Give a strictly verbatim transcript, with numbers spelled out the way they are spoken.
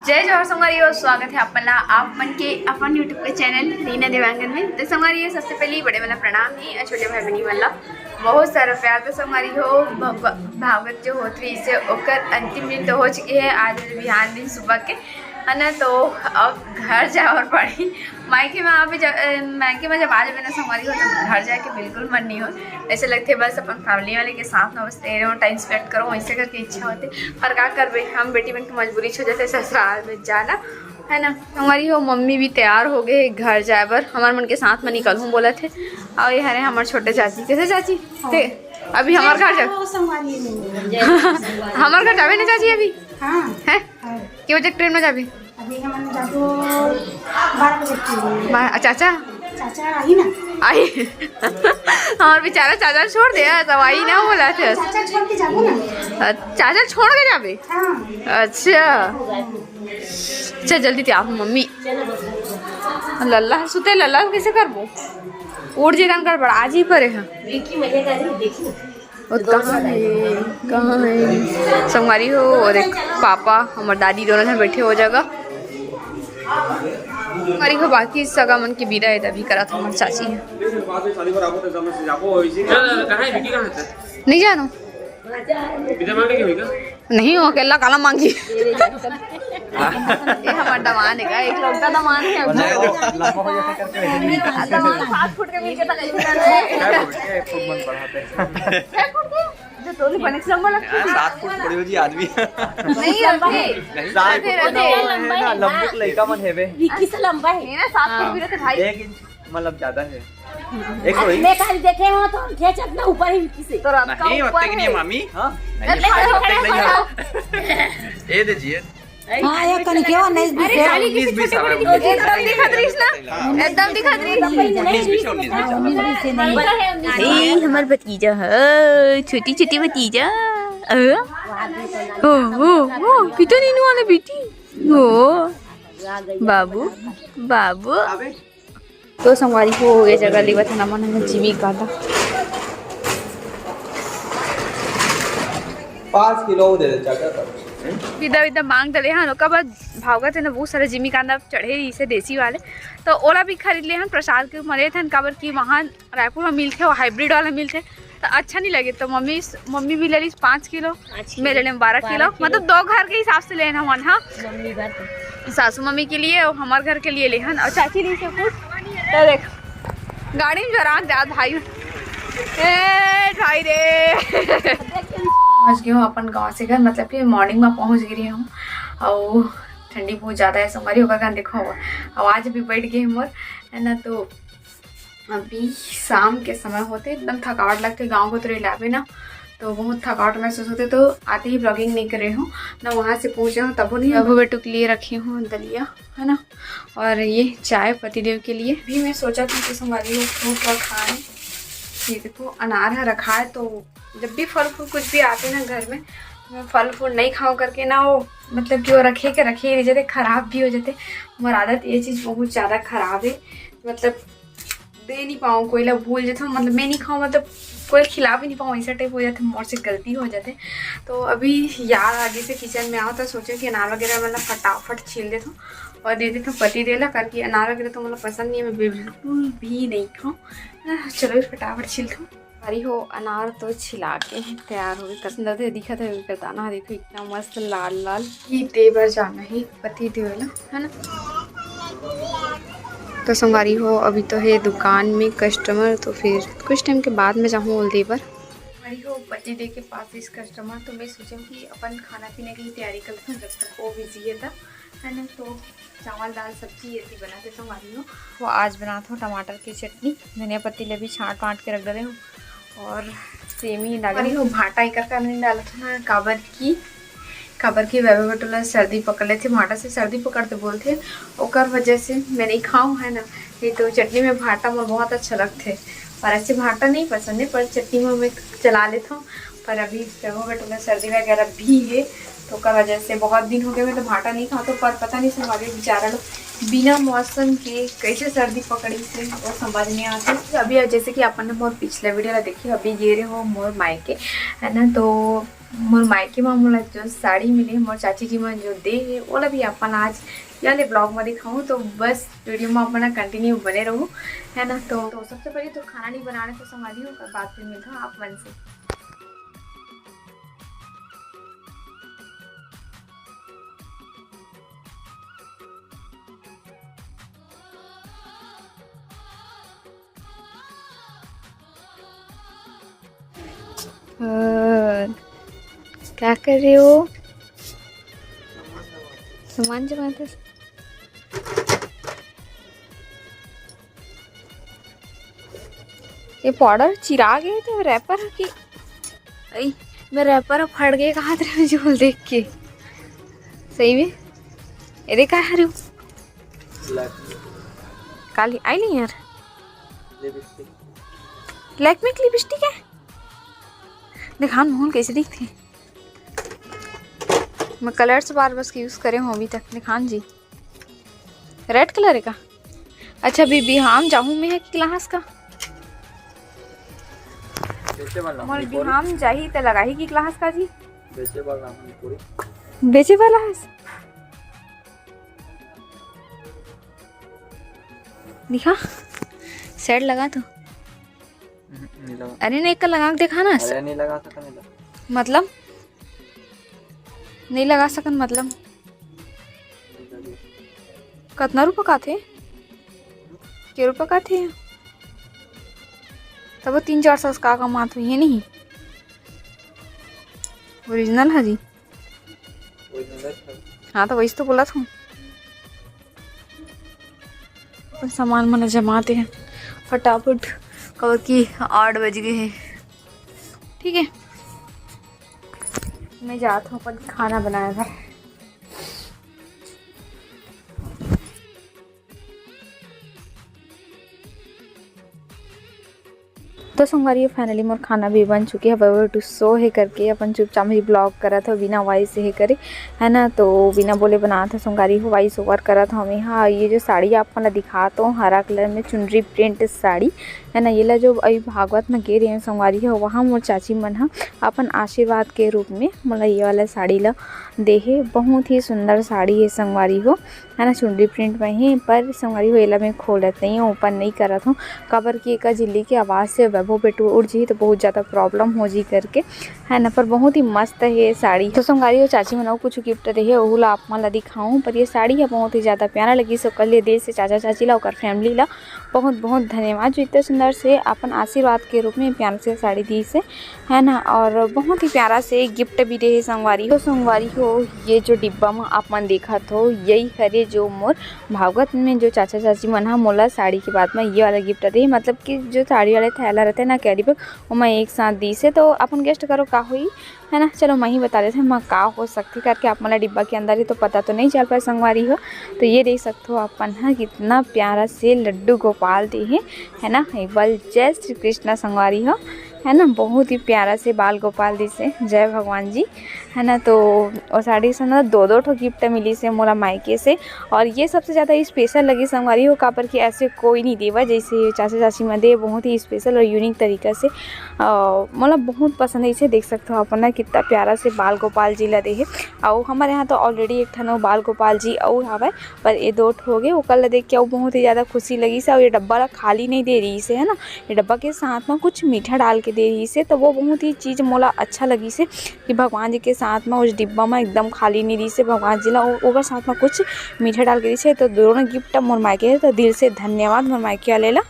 जय जोहार संगवारी हो, स्वागत है अपन ला आप मन के अपन YouTube के चैनल रीना देवांगन में। तो संगवारी हो, सबसे पहले बड़े वाला प्रणाम हे और छोटे भाई बहनी वाला बहुत सारा प्यार। तो संगवारी हो, भगवा-, भागवत जो होत रहिस हे ओकर अंतिम दिन तो हो चुके हे। आज बिहान दिन सुबह के, है ना, तो अब घर जाए बर पड़ी। मायके में अभी जा-, अ, मायके में जब आ जाबे ना संगवारी हो, तो घर जाए के बिल्कुल मन नहीं हो। ऐसे लगथे बस अपन family वाले के साथ में बस रहो, time spend करो, ऐसे करके इच्छा होथे। पर का करबे, हम बेटी मन के मजबूरी हो जाथे ससुराल में जाना, है ना। संगवारी हो, मम्मी भी तैयार हो गए घर जाए बर, हमार मन के साथ में निकलहूँ बोलत हे। और ये हरे हमार छोटे चाची, कैसे चाची? ते अभी हमार घर जा, हमार घर जाबे ना चाची अभी? हाँ। हैं? हाँ। के बजे ट्रेन में जाबे? अभी हमन जाबो बारह बजे ट्रेन में। बा-, चाचा? चाचा आई ना। आई। हमार बेचारा चाचा छोड़ दे, तब आई ना बोलत हे। चाचा छोड़ के जाबो ना। अ, चाचा छोड़ के जाबे? हाँ। अच्छा। चल जल्दी तैयार हो मम्मी। लल्ला सुते, लल्ला कैसे करबो? उठ जेतन गड़बड़, आज ही परे है। विक्की मजे कर रही, देखी। वो कहाँ है, कहाँ है? संगवारी हो, और एक पापा, हमार दादी दोनों झन बैठे हो जगह। संगवारी हो, बाकी सगा मन के बिदा है, तभी करत हमार चाची है। चल, कहाँ है विक्की, कहाँ है? नहीं जानो। बिदा मांगे के होई का? नहीं, वो अकेला काला मांगी। ये हमार दमान है का? एक लौटा दमान है। दमान सात फुट के मिलके तक ऐसे कर रहे हैं। छह फुट के? जो टोली बने से लंबा लगता है। सात फुट थोड़ी हो जी आदमी। नहीं, लंबा है। नहीं, सात फुट है ना, लंबा है। लंबू के लइका मन हेवे। विक्की से लंबा है। ये ना, सात फुट भी रहते भाई। एक इंच मतलब ज्यादा है। एक तो ही। मैं कल देखे हो तो खेच अपना ऊपर ही विक्की से। तो रात का नहीं, ऊपर ओतने के नहीं है। मामी। हाँ? नहीं, अरे, ओतने के नहीं है। ये दीजिए। हाँ, ये कनकेवा नहीं अरे, दिखे। खाली उन्नीस बीस आ रहा है, उन्नीस। एकदम दिखत रहीस ना? हाँ। एकदम दिखत रहीस। उन्नीस बीस, उन्नीस बीस। उन्नीस बीस से नहीं। नहीं, हमार भतीजा है, छोटी छोटी भतीजा। अ? हो, हो, हो, कितना नीनू वाला बेटी। हो, बाबू, बाबू। तो संगवारी हो, ये जगह लेवत हन हमन ह जिमी कांदा। पाँच किलो दे दे चाचा तब। बिदा बिदा मांग डले हन, ओकर बाद भागत है ना, बहुत सारा जिमी कांदा चढ़े रहिसे देसी वाले, तो ओला भी खरीद ले हन प्रसाद के रूप में लेत हन, काबर कि वहाँ रायपुर में मिलथे, वो hybrid वाला मिलथे, तो अच्छा नहीं लगे। तो मम्मी, मम्मी भी ले ली पाँच किलो, पाँच किलो। मैं ले लेम बारह किलो, बारह किलो। मतलब दो घर के हिसाब से लेना हुआ ना। मम्मी घर के। सासू मम्मी के लिए और हमार घर के लिए लेहन और चाची ली सब कुछ। तो देख, गाड़ी में जरा जात भाई। ए भाई रे। पहुंच गए हूँ अपन गांव से घर, मतलब कि morning में पहुंच गई हूँ। और ठंडी बहुत ज़्यादा है संगवारी, ओकर कारण देखो आवाज़ भी बैठ गई मोर, है ना। तो अभी शाम के समय होते, एकदम थकावट लगते, गाँव को तो रेलाबे ना, तो बहुत थकावट महसूस होते, तो आते ही vlogging नहीं करे हूँ ना। वहाँ से पहुँचे हूँ तब नहीं। अभी बेटू के लिए रखी हूँ दलिया, है ना, और ये चाय पतिदेव के लिए भी। मैं सोचा था कि संगवारी हो fruit और खाए, ये देखो अनार है रखा है, तो जब भी फल फूल कुछ भी आते ना घर में, मैं फल फूल नहीं खाऊँ करके ना, वो मतलब कि वो रखे के रखे ही रह जाते, खराब भी हो जाते। हमारा आदत ये चीज़ बहुत ज़्यादा खराब है, मतलब दे नहीं पाऊँ, कोई ला भूल जाता हूँ, मतलब मैं नहीं खाऊँ, मतलब कोई खिला भी नहीं पाऊँ, ऐसा type हो जाता है, मोर से गलती हो जाते। तो अभी याद आगे से kitchen में आओ तो सोचे कि अनार वगैरह मतलब फटाफट छील देता हूँ और दे देता हूँ पति देला करके। अनार वगैरह तो मतलब पसंद नहीं है, मैं बिल्कुल भी नहीं खाऊँ। चलो फटाफट छीलता हूँ। अरे हो, अनार तो छिला के तैयार हो गए। कसंदा तो दिखत है, एकर दाना देखो, इतना मस्त लाल लाल। ये दे बर जाना है पति देव ला, है ना। तो संगवारी हो, अभी तो है दुकान में customer, तो फिर कुछ time के बाद में जाहूँ ओला दे बर। संगवारी हो, पति देव के पास इस customer, तो मैं सोचूँ कि अपन खाना पीना की तैयारी करते हैं, जब तक वो busy है तब, है ना। तो चावल, दाल, सब्जी ये ती बनाते संगवारी हो। वो आज बनात हो टमाटर की चटनी, धनिया पत्ती ले भी छांट वांट के रख डले हो और सेमी डाले हो। भाटा एकर का नहीं डालत हो ना, काबर की, काबर की वैभव बेटू ला सर्दी पकड़ लेथे, भाटा से सर्दी पकड़ते बोलथे, ओकर वजह से मैं नहीं खाऊँ, है ना। नहीं तो चटनी में भाटा मोर बहुत अच्छा लगथे, पर ऐसे भाटा नहीं पसंद है, पर चटनी में मैं चला लेता हूँ। पर अभी वैभव बेटू ला सर्दी वगैरह भी है, तो ओकर वजह से बहुत दिन हो गए, मैं तो भाटा नहीं खाओ, तो पर पता नहीं संगवारी बेचारा लोग बिना मौसम के कैसे सर्दी पकड़ी से, वो समझ नहीं आते। अभी जैसे कि अपन ने मोर पिछला video ला देखी, अभी ये रहे हो मोर मायके, है ना, तो मोर मायके म मोला जो साड़ी मिले, मोर चाची जी मन जो दे हे, ओला भी अपन आज ये वाले vlog म दिखाऊँ। तो बस video म अपन continue बने रहू, है ना। तो, तो सबसे पहले तो खाना नहीं बनाने को संभाली हूँ, ओकर बाद फिर मिलता हूँ आप मन से। और क्या कर रहे हो? सामान जमाते। ये पाउडर चिरा गए थे रैपर की। अई, मैं रैपर फट गए कहा तेरे झोल देख के। सही में। ये देखा है रू। काली आई नहीं यार। लैक्मे की लिपस्टिक है। दिखान मोहन कैसे दिखते। मैं कलर्स बार बस यूज करे हूँ अभी तक। दिखान जी, रेड कलर है का? अच्छा, अभी बिहान जाहूँ मैं है कि क्लास का? बेचे वाला मोर हूँ, पूरी। बिहान जाही त लगाही कि क्लास का जी? बेचे वाला हूँ, पूरी। बेचे वाला है। दिखा, सेट लगा तो। हम्म, नहीं लगा। अरे नहीं, एक लगा के दिखा ना। अरे नहीं लगा सकता, नहीं लगा। मतलब? नहीं लगा सकन मतलब? कतना रुपया का आथे? के रुपया का आथे? तब वो तीन चार सौ का कमात हुई है नहीं? ओरिजिनल है जी। हाँ, तो वही तो बोला था। अपन सामान मन जमाते हैं फटाफट, काबर कि आठ बज गए हैं। ठीक है, मैं जात हूँ अपन खाना बनाए बर। तो संगवारी हो, finally मोर खाना भी बन चुके हे। Why to show हे करके अपन चुपचाप ही vlog करत हो, बिना voice हे करे, है ना। तो बिना बोले बनात हो संगवारी हो, voice over करत हो हमें। हाँ, ये जो साड़ी आप मन ला दिखात हो, हरा कलर में चुनरी प्रिंट साड़ी, है ना, ये ला जो अभी भागवत में गे रहे हैं संगवारी हो, वहाँ मोर चाची मन ह अपन आशीर्वाद के रूप में मोला ये वाला साड़ी ला दे हे। बहुत ही सुंदर साड़ी है संगवारी हो, है ना, चुनरी प्रिंट में ही। पर संगवारी हो, एला मैं खोलत नहीं हूँ, open नहीं करत हूँ, काबर कि एकर झिल्ली के आवाज़ से वैभव बेटू उठ जी तो बहुत ज़्यादा problem हो जी करके, है ना। पर बहुत ही मस्त है ये साड़ी। तो संगवारी हो, चाची मन अउ कुछ गिफ्ट दे हे, ओहू ला आप मन ला दिखाऊँ। पर ये साड़ी है बहुत ही ज़्यादा प्यारा लगी, सो कल ये दिल से चाचा चाची ला, ओकर family ला बहुत बहुत धन्यवाद जो इतने सुंदर से अपन आशीर्वाद के रूप में प्यारा से साड़ी दी से, है ना। और बहुत ही प्यारा से गिफ्ट भी दे हे संगवारी हो। संगवारी हो, ये जो डिब्बा में आप मन देखत हो, यही हरे जो मोर भागवत में जो चाचा चाची मन ह मोला साड़ी के बाद में ये वाला गिफ्ट दे, मतलब कि जो साड़ी वाले थैला रहते ना, कैरी बैग, वो मैं एक साथ दी से। तो अपन गेस्ट करो का हुई, है ना। चलो मैं ही बता देते हैं मैं का हो सकती करके, आप मन ला डिब्बा के अंदर ही तो पता तो नहीं चल पाए संगवारी हो। तो ये देख सकते हो अपन ह कितना प्यारा से लड्डू गोपाल दे हे, है ना। एक बार जय श्री कृष्णा संगवारी हो, है ना, बहुत ही प्यारा से बाल गोपाल दिसे, जय भगवान जी, है ना। तो ओ साड़ी से ना दो दो ठो गिफ्ट मिली से मोला मायके से, और ये सबसे ज़्यादा स्पेशल लगी संगवारी हो, काबर कि ऐसे कोई नहीं देवा, जैसे चाचा चाची मन दे, बहुत ही स्पेशल और यूनिक तरीका से। अ, मोला बहुत पसंद है इसे, देख सकते हो अपन ना कितना प्यारा से बाल गोपाल जी ला दे हे। और हमारे यहाँ तो ऑलरेडी एक ठन बाल गोपाल जी और हवे, पर ये दो ठो हो गए, ओकर ला देख के अउ बहुत ही ज़्यादा खुशी लगी से। और ये डब्बा ला खाली नहीं दे रही से, है ना, ये डब्बा के साथ में कुछ मीठा डाल के दे रही से, तो वो बहुत ही चीज़ मोला अच्छा लगी से कि भगवान जी के साथ में उस डिब्बा में एकदम खाली नहीं रही से, भगवान जी ला ओ-, ओकर साथ में कुछ मीठा डाल के रही से। तो दोनों गिफ्ट मोर मायके है, तो दिल से धन्यवाद मोर मायके वाले ला।